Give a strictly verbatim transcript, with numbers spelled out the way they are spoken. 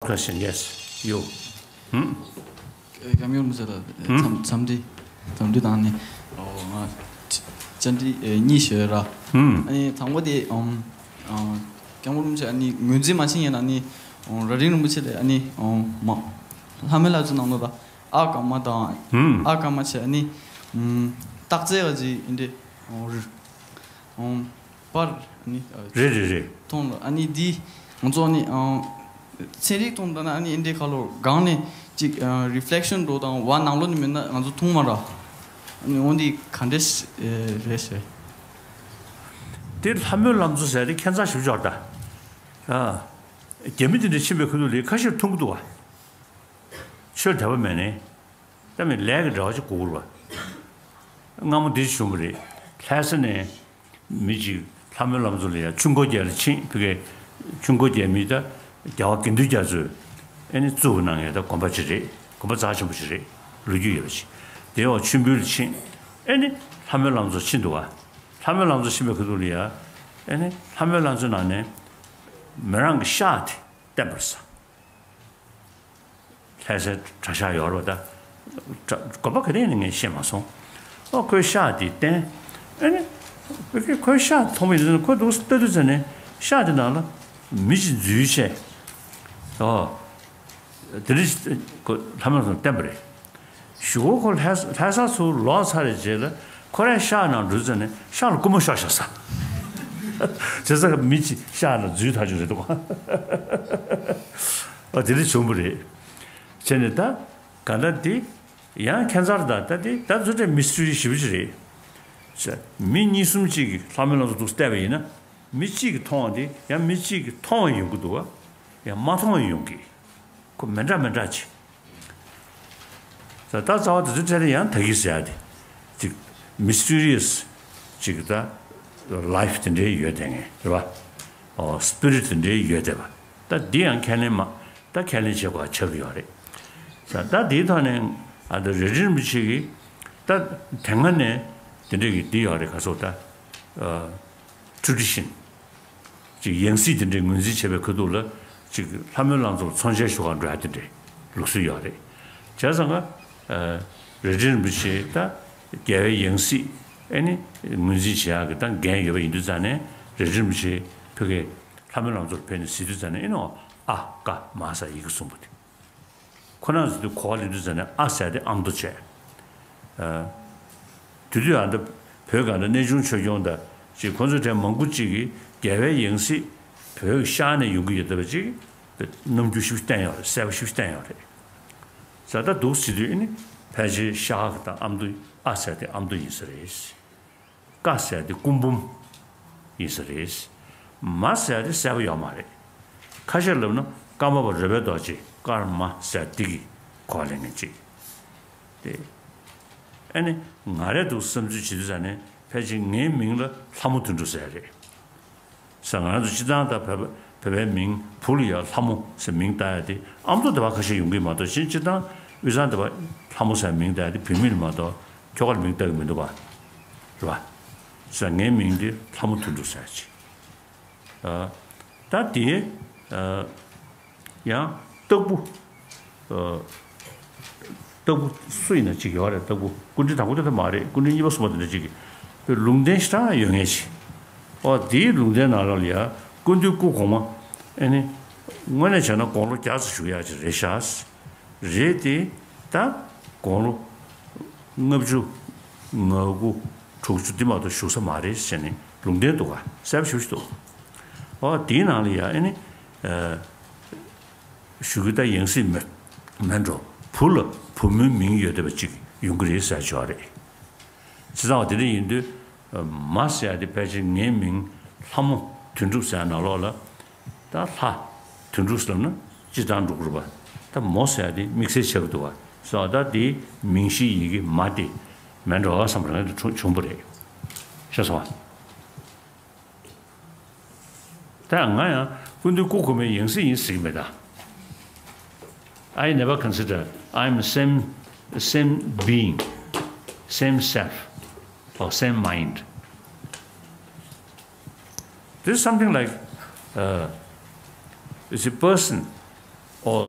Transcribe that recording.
Question, yes, you. ཧུམ། སྐྱབས་མགོན་རིན་པོ་ཆེ་ལ་འཚམས་འཚམས་འདྲི། འཚམས་འདྲི་དང་ནི། ཨོ་ང་བཅར་འདྲི་གཉིས་ཞུ་ཡོད་ར། ཧུམ། ཨ་ནི་དང་པོ་དེ་ཨམ་ཨམ་སྐྱབས་མགོན་རིན་པོ་ཆེ་ཨ་ནི་ངོས་འཛིན་མ་བྱེད་ངེས་ན་ནི་ཨམ་རྭ་སྒྲེང་རིན་པོ་ཆེ་ལས་ཨ་ནི་ཨམ་མ་ལྷ་མོའི་བླ་མཚོ་ནང་ལོ་ད་ཨ་ཀ་མ་དང་། ཧུམ། ཨ་ཀ་མ་བྱེད་ཨ་ནི་ཨམ་རྟགས་རྩལ་བ་ཅིག་ཨིན་འདྲི། ཨམ་རི་ཨམ། པར་ནི། རེད་རེད་རེད། མཐོང་ལ་ཨ་ནི་འདི་ང་ཚོ་ནི་ཨང་ཚན་རིག་མཐོང་ད་ན་ཨ་ནི་ཨིན་འདྲའི་ཁ་ལོ་སྒང་ནས་ཅིག་ཨ་reflection འགྲོ་དང་བ་ནང་ལོ་ནི་མིན་ན་ང་ཚོ་མཐོང་མ་ར། ཨ་ནི་འོན་ཏེ་ག་འདྲས་རེད་ཟེར། དེ་ལྷ་མོའི་བླ་མཚོ་ཟེར་དེ་ཁྱད་མཚར་ཞིག་ཅོག་ད། ཨ་རྒྱ་མི་དེ་འདྲ་ཕྱིན་པའི་ཁ་ཐུག་ལས་ཁ་ཤས་མཐོང་གི་འདུག་བ། ཆོས་དད་པ་མེད་ནས། ད་མི་ལས་ཀྱི་འབྲེལ་བ་ཅིག་དགོས་ཀྱི་རེད་བ། སྔ་མོ་འདི་བྱུང་བ་རེད། ལྷ་ས་ནས་མི་གཅིག་ལྷ་མོའི་ལམ་བཟོ་ལ་ཡ་ཆུ་འགོ་རྒྱག་ལ་ཕྱིན་ཕ་གིའི་ཆུ་འགོ་རྒྱག་མི་ད་རྒྱལ་བ་དགེ་འདུན་རྒྱ་མཚོས་ཨེ་ནི་བཙུགས་གནང་ཡས་ད་དགོན་པ་ཅིག་རེད། དགོན་པ་རྩ་ཆེན་པོ་ཞིག་རེད། ལོ་རྒྱུས་ཡོད་པ་ཅིག་དེ་འོག་མཆོད་འབུལ་ལ་ཕྱིན། ཨེ་ནི་ལྷ་མོའི་ལམ་བཟོ་ཕྱིན་འདུག་བ། ལྷ་མོའི་ལམ་བཟོ་ཕྱིན་པའི་ཁ་ཐུག་ལ་ཡ་ཨེ་ནི་ལྷ་མོའི་ལམ་བཟོ་ནང་ནས་མི་རང་གི་ཤག་དེ་བསྟན་པར་ས། ལྷ་སའི་གྲྭ་ཤག་ཡོད་རེད་བ་ད། གྲྭ་དགོན་པ་ག་དེ་ཡིན་ནི་ངས་ཤེས་མ་སོང་། ཨོ་ཁོའི་ཤག་དེ་བསྟན། ཨ་ནི། ཁོའི་ཤག་མཐོང་བ་ཡིན་ན་ཁོ་འདུག་ལྟ་དུས་ཙམ་ནས་ཤག་དེ་ནང་ལ་མི་གཅིག་འཛུལ་བྱས། ཨོ། དེ་འདྲ་ཞིག་ཁོ་ལྷ་མོ་ལ་བསྟན་པ་རེད། གཞུག་གུ་ཁོ་ལྷ་ལྷ་ས་ཚུར་ལོག་ཚར་བའི་རྗེས་ལ་ཁོ་རའི་ཤག་ནང་འགྲོ་ཙམ་ནས་ཤག་ལ་སྐུ་མོ་ཤོར་བཞག་ས། བྱས་ཙང་མི་གཅིག་ཤག་ནང་འཛུལ་ཐག་ཆོད་རེད་འདུག་ཨ་དེ་འདྲ་བྱུང་བ་རེད། བྱས་ནས་ད་ག་འདྲ་འདི་ཡང་ཁྱད་མཚར་ད་ད་འདི་ད་ཚོ་འདྲ་མི་སི་ཊི་རི་ཞེ་པོ་ཅིག་རེད། བྱས་མི་གཉིས་གསུམ་གཅིག་གིས་ལྷ་མོའི་ལམ་བཟོ་འདུག་བལྟས་པ་ཡིན་ན་མི་གཅིག་གིས་མཐོང་བ་འདི་ཡང་མི་གཅིག་གིས་མཐོང་བ་ཡོང་གི་འདུག་ག་ཡང་མ་མཐོང་བ་ཡོང་གི་ཁོ་མི་འདྲ་མི་འདྲ་ཅིག་ད་ད་རྩ་བ་དེ་ཚོའི་གྲས་ལ་ཡང་ད་གིན་ཟེར་ཡ་དེ། ཅིག་མི་སི་ཊི་རི་ཡས་ཅིག་ད་ལའིཕ་དེ་འདྲའི་ཡོད་དེ་ངས་རེད་བ། ཨོ་སི་པི་རི་ཊི་དེ་འདྲའི་ཡོད་དེ་བ། ད་འདི་ཡང་ཁས་ལེན་མ་ད་ཁས་ལེན་བྱེད་དགོས་ཆགས་ཀྱི་ཡོད་རེད། ད་ད་འདིའི་ཐོག་ནས་ཨ་ད་རྭ་སྒྲེང་རིན་པོ་ཆེ་གིས་ད་དེ་སྔ་ནས་དེ་འདྲའི་གི་འདི་ཡོད་རེད་ག་ཚོད་ད། ཨ་ཊེ་རེ་ཌི་ཤན། ཅིག་ཡང་སྲིད་དེ་འདྲའི་ངོས་འཛིན་བྱེད་པའི་ཁ་ཐུག་ལ་ཅིག་ལྷ་མོའི་ལམ་བཟོ་ལ་མཚོན་ཆ་ཞུ་གར་འགྲོ་ཡ་དེ་འདྲའི་ལུགས་སྲོལ་ཡོད་རེད། བྱས་ཙང་ཀ་རྭ་སྒྲེང་རིན་པོ་ཆེ་ད་རྒྱལ་བའི་ཡང་སྲིད་ཨེ་ནི་ངོས་འཛིན་བྱེད་ཡག་གི་ད་འགན་ཡོད་པ་ཡིན་དུས་ཙང་ནས་རྭ་སྒྲེང་རིན་པོ་ཆེ་ཕ་གིའི་ལྷ་མོའི་ལམ་བཟོ་ལ་ཕེབས་ནས་གཟིགས་དུས་ཙང་ནས་ཨེ་ནོ་ཨ་ཀ་མ་ས་ཡི་གེ་གསུངས་པ་དེ། ཁོ་རང་ཚོ་དེ་གོ་བ་ལེན་དུས་ཙམ་ནས་ཨ་ཟེར་དེ་ཨ་མདོ་བྱས། ཨ། དེ་དུས་ཨ་མདོ་བོད་ག་འདྲ་གནས་ཆུང་ཆོས་སྐྱོང་དང་ཅིག་ཁོ་ཚོ་གྲས་མང་པོ་ཅིག་གིས་རྒྱལ་བའི་ཡང་སྲིད་བོད་ཤར་ནས་ཡོང་གི་ཡོད་བསྡད་པ་ཅིག་རྣམ་འགྱུར་ཞིག་བསྟན་ཡོད་རེད། གསལ་པོ་ཞིག་བསྟན་ཡོད་རེད། ཟ་ད་འདུག་ཟེར་དུས་ཨ་ནི་ཕལ་ཆེར་ཤར་ཁ་དང་ཨ་མདོ་ཨ་ཟེར་དེ་ཨ་མདོ་ཡིན་ས་རེད། ཀ་ཟེར་དེ་སྐུ་འབུམ་ཡིན་ས་རེད། མ་ཟེར་དེ་གསལ་པོ་ཡོད་མ་རེད། ཁ་ཤས་ལབ་ན་ཀརྨ་པ་རོལ་པའི་རྡོ་རྗེ་ཀརྨ་ཟེར་དེ་གི་གོ་བ་ལེན་མཁན་ཅིག་དེ། ཨ་ནི་ང་རེད་འདུག་བསམ་ཚུལ་བྱེད་དུས་ཙ་ནས་ཕལ་ཆེར་ངའི་མིང་ལ་ལྷ་མོ་དོན་གྲུབ་ཟེར་རེད། ས་ང་རང་ཚོ་སྤྱིར་བཏང་ད་བོད་པ་བོད་པའི་མིང་བུ་ལ་ཡང་ལྷ་མོ་ཟེར་མིང་བཏགས་ཡ་དེ་ཨ་མདོ་དེ་བ་ཁ་ཤས་ཡོང་གི་མ་གཏོགས་གཞན་སྤྱིར་བཏང་དབུས་གཙང་དེ་བ་ལྷ་མོ་ཟེར་མིང་བཏགས་ཡ་དེ་བུད་མེད་ལ་མ་གཏོགས་ཁྱོ་ག་ལ་མིང་བཏགས་ཀྱི་མི་འདུག་བ། རེད་བ། ས་ངའི་མིང་དེ་ལྷ་མོ་དོན་གྲུབ་ཟེར་ཅིག་ཨ། ད་དེ་ཨ། ཡང་སྟག་བུ། ཨ། སྟག་བུ་སུ་ཡིན་ན་གཅིག་ཡོད་རེད། སྟག་བུ་སྐུ་ཕྲེང་དང་པོ་དེ་ད་མ་རེད། སྐུ་ཕྲེང་གཉིས་པ་གསུམ་པ་དེ་འདྲ་གཅིག་གི་ལུང་བསྟན་ཞེ་དྲག་ཡོད་མཁན་ཞིག་ཨོ་དེའི་ལུང་བསྟན་ནང་ལོགས་ལ་ཡ་ཀུན་འདུས་སྐུ་གོང་མ་ཨེ་ནི་དངོས་གནས་བྱས་ན་དགུང་ལོ་བརྒྱ་ཙམ་བཞུགས་ཡག་ཅིག་རེད་ཤག་རེད་དེ་ད་དགུང་ལོ་ལྔ་བཅུ་ང་དགུ་དྲུག་ཅུ་འདི་མ་གཏོགས་བཞུགས་ས་མ་རེད་ཟེར་ནས་ལུང་བསྟན་འདུག་ག་གསལ་པོ་ཞེ་པོ་ཞིག་འདུག་ཨོ་དེའི་ནང་ལ་ཡ་ཨེ་ནི། ཨ། གཞུག་གུ་ད་ཡང་སྲིད་མེད་མེད་འགྲོ་བུ་ལ་བུ་མོའི་མིང་ཡོད་བསྡད་པ་ཅིག་ཡོང་གི་རེད་ཟེར་ཆོག་རེད། བྱས་ཙང་བ་དེ་འདྲ་ཡིན་དུས་མ་ཟེར་ཡ་དེ་ཕལ་ཆེར་ངའི་མིང་ལྷ་མོ་དོན་གྲུབ་ཟེར་ཡ་ནང་ལོགས་ལ་ད་ལྷ་དོན་གྲུབ་ཟེར་ལབ་ན་སྤྱིར་བཏང་འགྲོ་གི་རེད་པ། ད་མོ་ཟེར་ཡ་དེ་དམིགས་བསལ་ཆགས་ཀྱི་འདུག་བ། སོ་ད་དེའི་མིང་གཞིའི་ཡི་གེ་མ་དེ་མེད་འགྲོ་བ་བསམ་པ་རང་དུ་བྱུང་བྱུང་བ་རེད། ཤེས་སོང་བ། ད་ང་ཡང་ཀུན་འདུས་སྐུ་གོང་མའི་ཡང་སྲིད་ཡིན་ཟེར་གྱི་མེད་ད། I never consider I'm same same being, same self, or same mind. This is something like uh, it's a person ཨོ།